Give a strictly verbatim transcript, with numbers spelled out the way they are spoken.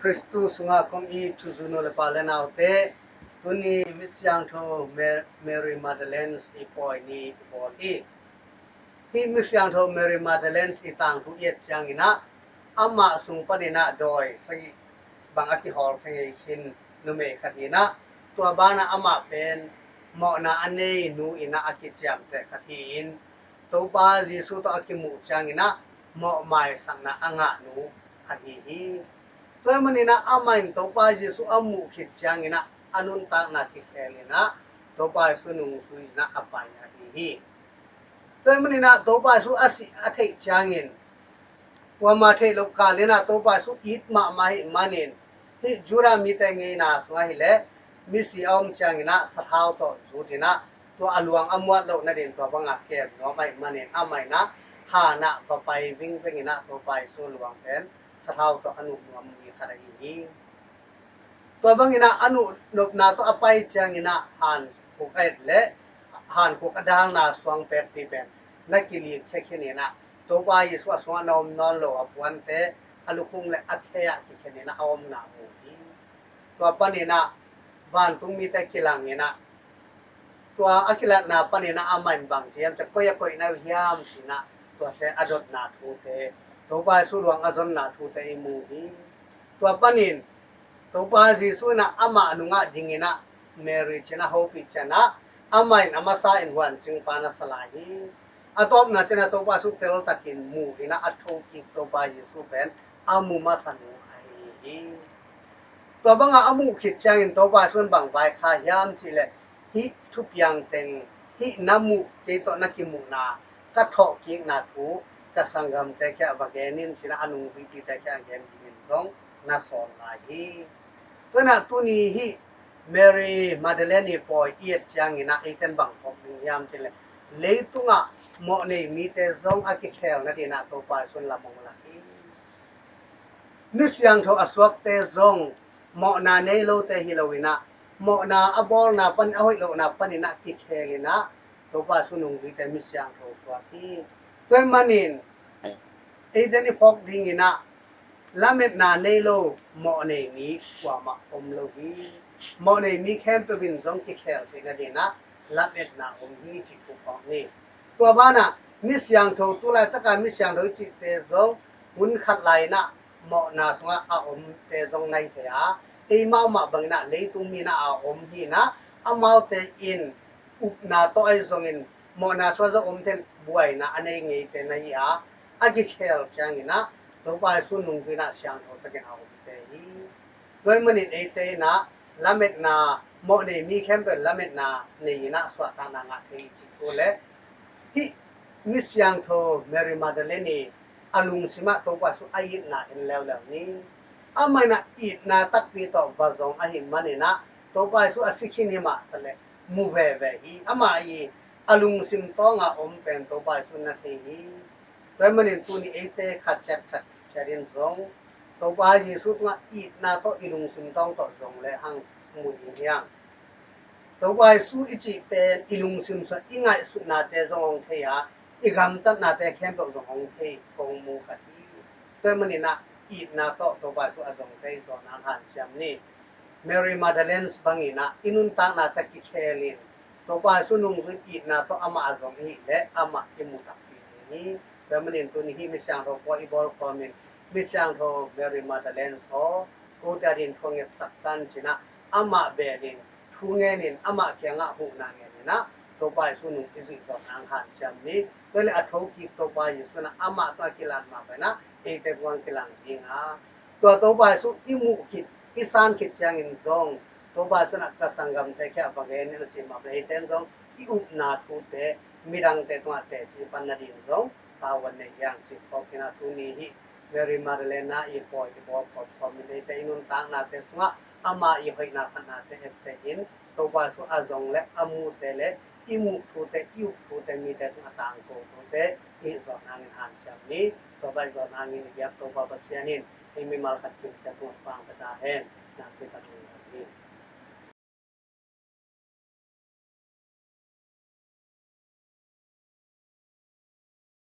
Khristu sungah kong it thuzui nu le pa le naute, tuni Misiangtho Ma-, Mary Magdalene i pawi ni i bawl hi. Hih Misiangtho Mary Magdalene i tangthu i et ciangin ah, amah sung panin ah dawi sagih bang a kihawl khe ngei khin numei khat hi in ah, tua banah amah pen mawhna a nei nu in ah a kiciamteh khat hi-in, Topa Jesu tawh a kimuh ciangin ah mawh maisakna a ngah nu khat hi hi. Tua ahih manin ah amah in Topa Jesu a muh khit ciangin ah a nuntakna kikhel in ah Topa Jesu nungzui in ah a pai ahi hi. Tua ahih manin ah Topa Jesu a sih a theih ciangin, kuamah theih loh kal in ah Topa Jesu it mahmah ahih manin, hih Judah mite ngeina sungah hi leh misi a om ciangin ah sathau tawh zut in ah tua a luang a muat loh nading tua bangah kem nuam ahih manin, amah in ah han ah va pai vingveng in ah Topa Jesu luang pen sathau tawh a nuh nuam mi khat ahi hi. Tua bangin ah a nuh nopna tawh a pai ciangin ah han khuk a et leh han khuk a dalna suang pekpi pen na kilik khia khin in ah Topa Jesu a sungah na om nawn lo a puante a lukhum le a khei ah kikhen in ah a omna mu hi. Tua panin ah vantung mite kilang in ah, tua a kilatna panin ah amah in bang ci hiam cih leh, koi a koih na uh hiam ci in ah tuate a dotna thute, Topa Jesu luang a zonna thute i mu hi. Tua panin Topa Jesu in ah amah nungah ding in ah Mary ci in ah hopih ciangin ah amah in a masa in huancing pa na sa lai hi. A tawpna ciangin ah Topa Jesu teltakin mu in ah a thokik Topa Jesu pen a mu masa nu ahi hi. Tua bangah a muh khit ciangin Topa Jesu in bang vaikhak hiam cih leh, hih thupiang teng, hih na muh kei tawh na kimuhna ka thawhkikna thu ka sanggamte kiangah va gen in ci in ah a nungzuipite kiangah gen dingin zong na sawl lai hi. Tua in ah tuni hih Mary Magdalene i pawi i et ciangin ah eite in bang phawk ding hiam cih leh, leitungah mawh nei mite zong a kikhel nading in ah Topa Jesu in lam hong lak hi. Misiangtho a suakte zong mawhna nei lote hi lo in ah, mawhna a bawlna pan, a hoih lohna panin ah kikhel in ah Topa Jesu nungzuite misiangtho suak hi. Tua ahih manin eite in i phawk ding in ah, lametna nei lo mawh nei mi kuamah om lo hi. Mawh nei mi khempeuh in zong kikhel theih nading in ah lametna om hi cih thu phawk ni. Tua banah misiangtho tu laitak a misiangtho i cihte zong hun khat lai in ah mawhna sungah a omte zong na hi thei a, eimau mah bangin ah leitung mi in ah a om hi in ah, amaute in upna tawh ahi zongin mawhna sungah zong om thei in buaina a nei ngeite na hi a, a kikhel ciangin ah Topa Jesu nungzui in ah siangtho takin a omte hi. Tua ahih manin eite in ah lametna, mawh nei mi khempeuh lametna nei in ah suahtakna ngah thei hi cih thu le hih misiangtho Mary Magdalene i a lungsim ah Topa Jesu a itna en leuleu ni. Amah in ah itna takpi tawh va zong ahih manin ah Topa Jesu a si khin hi mah ta leh mu veve hi. Amah i a lungsim tawngah om pen Topa Jesu na thei hi. Tua ahih manin tuni eite khat ciat khat ciat in zong Topa Jesu tungah itna tawh i lungsim tawng tawh zong lehang mu ding hi hang. Topa Jesu i cih pen i lungsim sungah i ngaihsutnate zong hong thei a, i gamtatnate khempeuh zong hong thei, hong mu kha hi. Tua ahih manin ah itna tawh Topa Jesu a zong thei zawhna hanciam ni. Mary Magdalene bangin ah i nuntakna tawh kikhel in Topa Jesu nungzui itna tawh amah a zong i hih leh amah i mu takpi ding hi. Tua ahih manin tuni hih misiangtho pawi i bawl khawm in misiangtho Mary Magdalene aw, kote adingin thu ngetsak tan ci in ah amah bel in thu ngen in amah kiangah huhna ngen in ah Topa Jesu nung i zuih zawh nang hanciam ni. Tua leh a thokik Topa Jesu in ah amah tawh a kilat mah bangin ah eite tungah kilang ding a, tua Topa Jesu i muh khit, i san khit ciangin zong Topa Jesu in ah ka sanggamte kiangah va gen in a cih mah bangin eite in zong i upna thute midangte tungah teci pan nading zong tavuan nei hi hang cih phawk in ah tuni hih Mary Magdalene i pawi i bawl khawm khawm in eite i nuntaknate sungah amah i hoihna phatnate etteh in Topa Jesu a zong le a mute le i muh thute, i up thute, mite tungah tangko thute i hih zawh nangin hanciam ni. Tua bang i zawh nangin i biak Topa Pasian in ei mimal khat kim ciat tungah pang pia ta hen. Nakpi takin